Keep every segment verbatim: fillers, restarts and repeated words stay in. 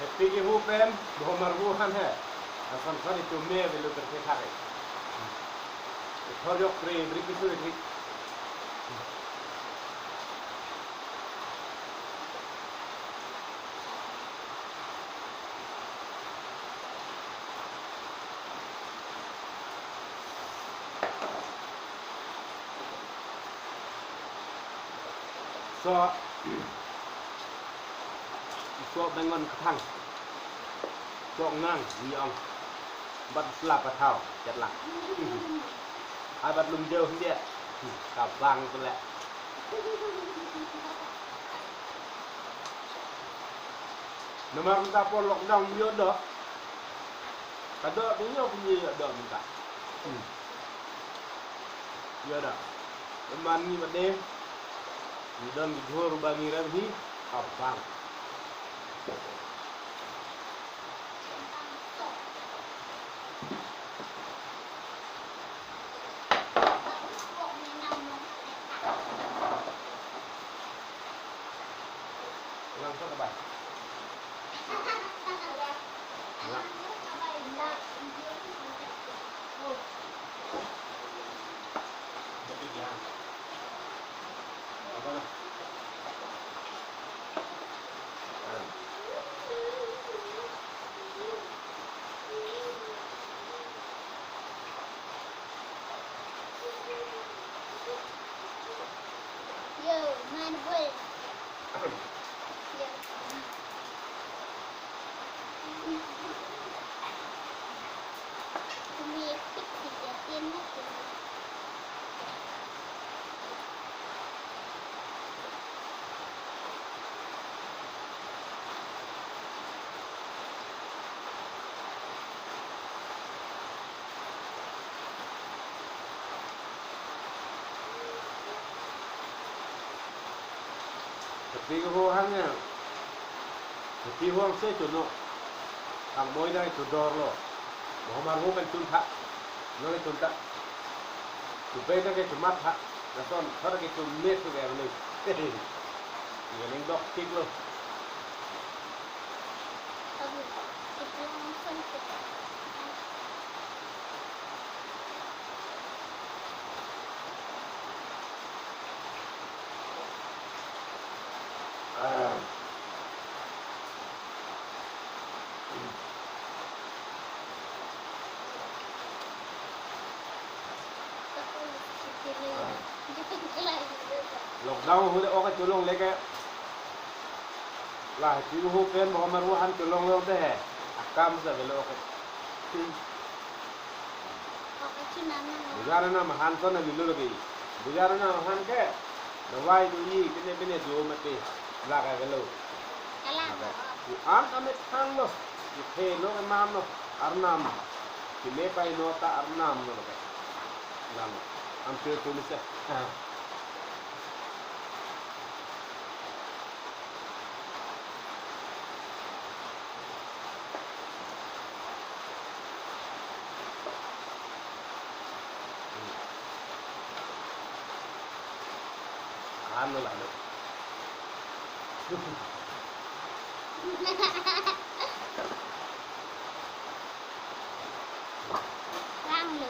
Hepi kehu pen, bohomar hu han he. Ason son itum me avelo kerke thak he. Ithor jok pre, bri pisu ri. So, so bengon kethang. So ngang, ni ong. Bat sla pathau, chet lang. Abat lumdeu hindia. Kabang tu le. Nomor minta po lockdown yo do. Kado tu yo pun yo do minta. Hmm. Yo do. Teman ni bade. Ni don gejor bang ni ram hi. Abang. Langsung ke bang. Yo, man boy. Hepi ho hang ya. Hepi ho hang se chuno. Hang moi dai chu dor lo. Bohomar ho kan chun tha. No le chun tha. Chupe ta ke chumat tha. Lason thar ke chun met ke ni. Ye ning dok tik lo. Lockdown ahut ok cholongle ke. La hepi ho pen bohomar ho han cholong lo te he. Akam sa velo ok. Bojar anam ahan son avelo lagi. Bojar anam ahan ke dawai do-i pine pine do mati. La ke avelo. Kalang. An amethang lo. Iphe lo, emam lo. Arnam. Kine pai no ta arnam lo ke. Lam. Am pe tu ni se. Ha. Ano lalo. Lang lo.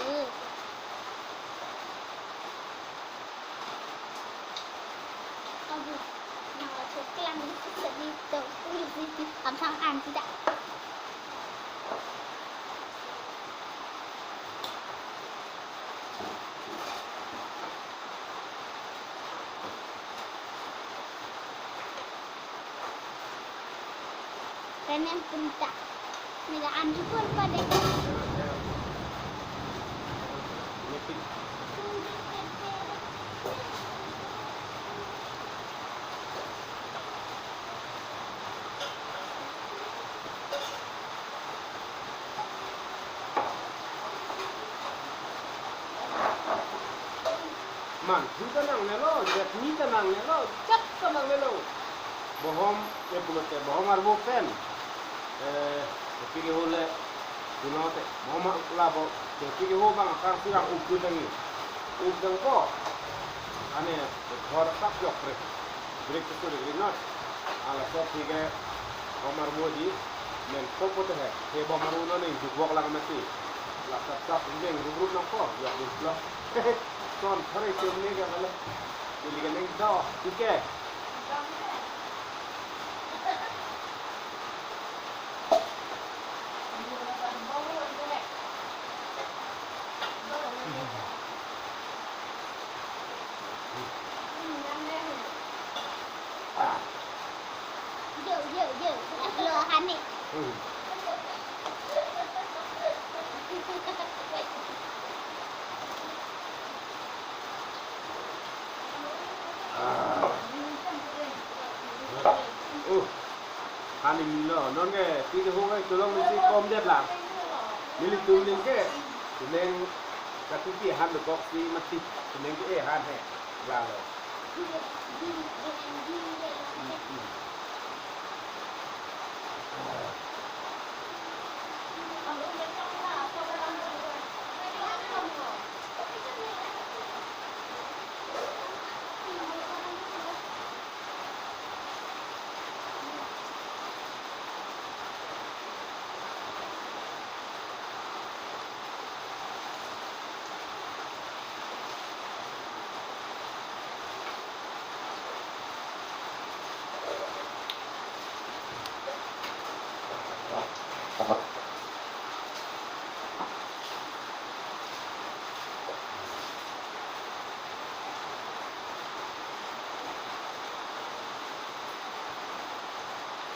Aduh, nang la choklang di sisa di tong, di sisi, am sang an tidak. Kanan punta. Nega anju pun pada. Man, thu ta nangnelo, chutney ta nangnelo, chak ta nangnelo. Bohom, e pulote, bohom arvo pen. Eh, pike hole, pulote, bohom labo, pike ho bang akar sirang upu tangi. Up dang ko. Ane, ghor tap yok pre. Break to suri gri not. Ala so pike, bohom arvo di, men ko pote hai. He bohom arvo no ning jubok lang mati. La tap tap, ning rup rup nang ko, yok di vlog. Ton thare chom ne ga bale. Neli ga neng do, thik hai. Yo, yo, yo. Lo, honey. Hmm. Ah. Oh. Honey, lo, non ke, pike ho ke, cholong neli si kom det lang. Nelitum ning ke, ning katupi han dokok si mati, ning ke eh han he. Lalo.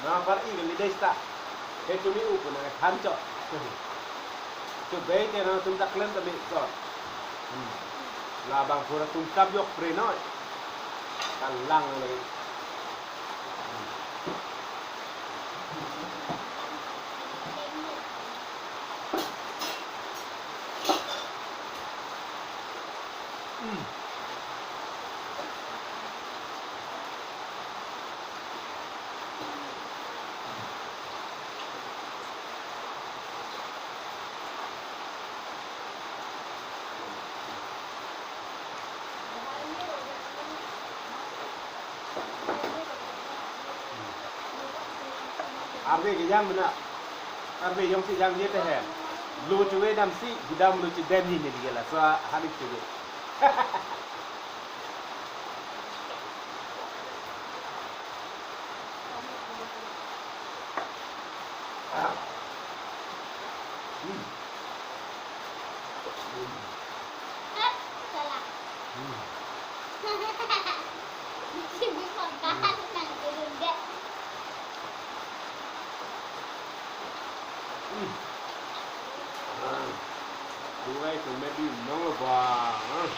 Na par i kali desta. He tumi upu na than cho. Tu bei te nangtum ta klem kami cho. Hmm. Labang pura tungkap yok pre noi. Kalang lagi. Arve kejang mena. Arve jongsi jangje te he. Lo chuve damsi, hidam lo chudem ni ne digela. So, hari chuve. Duai tu maybe nong ba.